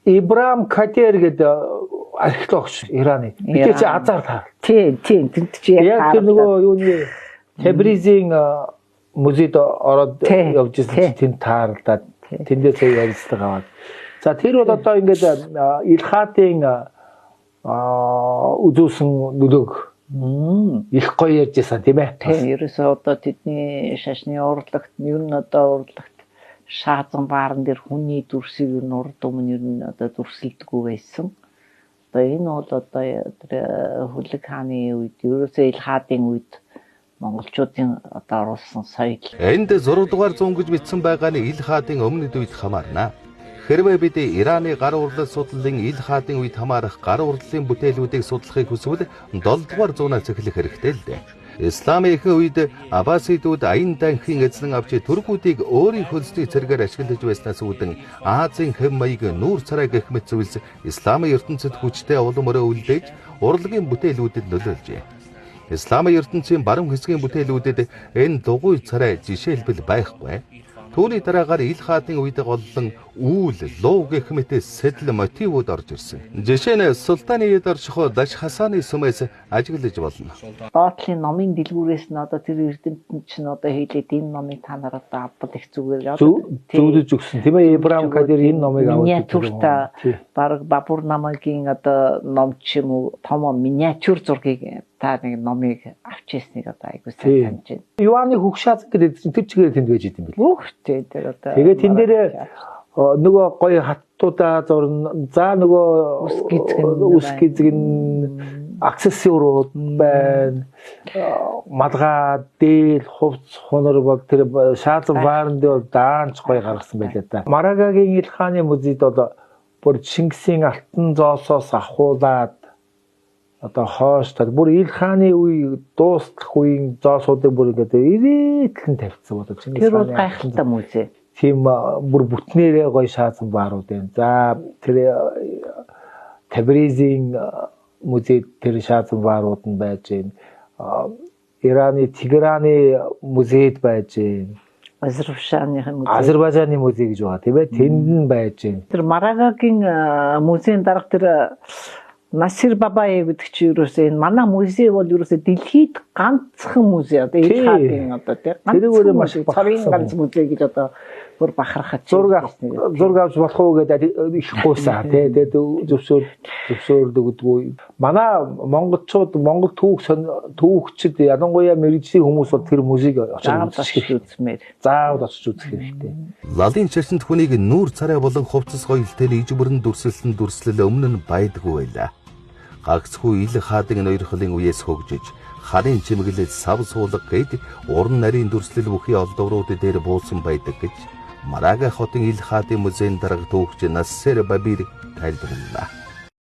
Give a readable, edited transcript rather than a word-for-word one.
Ибрам Кадер гэдэг археологч Ираны. Би чи азар таар. Тийм, тийм, тэнд чи яг тэр нөгөө юуны Тебризийн музейд ороод явж ирсэн чи тэнд таарлаад тэндээ сая ярилцлага аваад. За, тэр бол одоо ингээд Илхатын үзүүлсэн нөлөөг их гоё ярьж байсан, тийм ээ. Тийм, ерөөсөө одоо тэдний шашны урлагт, ер нь одоо урлагт шаазан бааран дээр хүний дүрсийг ер нь урд өмнө ер нь одоо дүрсэлдэггүй байсан. Одоо энэ бол одоо тэр Хүлэг хааны үед, ерөөсөө Ил хаадын үед монголчуудын одоо оруулсан соёл. Энд 6 дугаар зуун гэж бичсэн байгаа нь Ил хаадын өмнөд үед хамаарна. Хэрвээ бид Ираны гар урлал судлалын Ил хаадын үед хамаарах гар урлалын бүтээлүүдийг судлахыг хүсвэл 7 дугаар зуунаас эхлэх хэрэгтэй л дээ. Исламын ихэнх үед Аббасидууд аян данхин эзлэн авч түркүүдийг өөрийн хөлсний цэргээр ашиглаж байснаас үүдэн Азийн хэв маяг, нүүр царай гэх мэт зүйлс исламын ертөнцид хүчтэй улам өрөө үлдээж урлагийн бүтээлүүдэд нөлөөлжээ. Исламын ертөнцийн баруун хэсгийн бүтээлүүдэд энэ дугуй царай жишээлбэл байхгүй. Түүний дараагаар Ил хаадын үед голлон үүл, луу гэх мэт сэтэл мотивууд орж ирсэн. Жишээ нь Султаны ид оршихуй Даш Хасаны сүмээс ажиглаж болно. Доотлын номын дэлгүүрээс нь одоо тэр эрдэмтэн чинь одоо хийлээд энэ номыг та нар одоо авбал их зүгээр. Зөвлөж өгсөн, тийм ээ. Ибрам Кадир энэ номыг аваад миниатюрта баг Бабур намагийн одоо ном ч юм уу, том миниатюр зургийг та нэг номыг авч ирснийг одоо айгуу сайн таньж байна. Юаны хөгшааз гэдэг чинь тэр чигээр тэнд байж идэм бэл. Бүх тий, тэр одоо Тэгээд тэн дээр нөгөө гоё хаттуудаа зурна. За, нөгөө Үс гизгэн үс гизгэн, аксессуарууд байна. Малгай, дээл, хувц, хунар бол тэр шаазан баарн дээр бол даанч гоё гаргасан байлаа да. Марагагийн Ил хааны музейд бол бүр Чингисийн алтан зоосоос ахуулаад одоо хойш тал бүр Ил хааны үе дуустах үеийн зоосуудыг бүр ингээд ирээтлэн тавьчихсан болоо Чингис Тэр бол хааны гайхалтай музей. Тийм, бүр бүтнээрээ гоё шаазан баарууд байна. За, тэр Табризийн музейд тэр шаазан баарууд нь байж байна. Ираны Тегераны музейд байж байна. Азербайджаны музей. Азербайджаны музей гэж байгаа, тийм ээ. Тэнд нь байж байна. Тэр Марагагийн музейн дарга тэр Насир Бабаев гэдэг чинь ерөөсөө энэ манай музей бол ерөөсөө дэлхийд ганцхан музей одоо Ил хаадын одоо тий Тэр өөрөө маш их цорын бахархсан. ганц музей гэж одоо бүр бахархаж Зураг авч болох уу гэдэг их гуйсаа, тий. Тэгээд зөвшөөрдөг гэдэггүй. Манай монголчууд, монгол түүх түүхчид, ялангуяа мэргэжлийн хүмүүс бол тэр музейг очиж заавал үзэх очиж хэрэгтэй. үзмээр. Заавал очиж үзэх хэрэгтэй. Лалын шашинд хүнийг нүүр царай болон хувцас гоёлтой ижмөрн дүрсэлсэн дүрслэл өмнө нь байдаггүй байлаа. Гагцхүү Ил хаадын ноёрхлын үеэс хөгжиж, харын чимэглэл, сав суулга гээд уран нарийн дүрслэл бүхий олдврууд дээр буусан байдаг гэж Марага хотын Ил хаадын музейн дарга түүхч Насер Бабир тайлбарлалаа.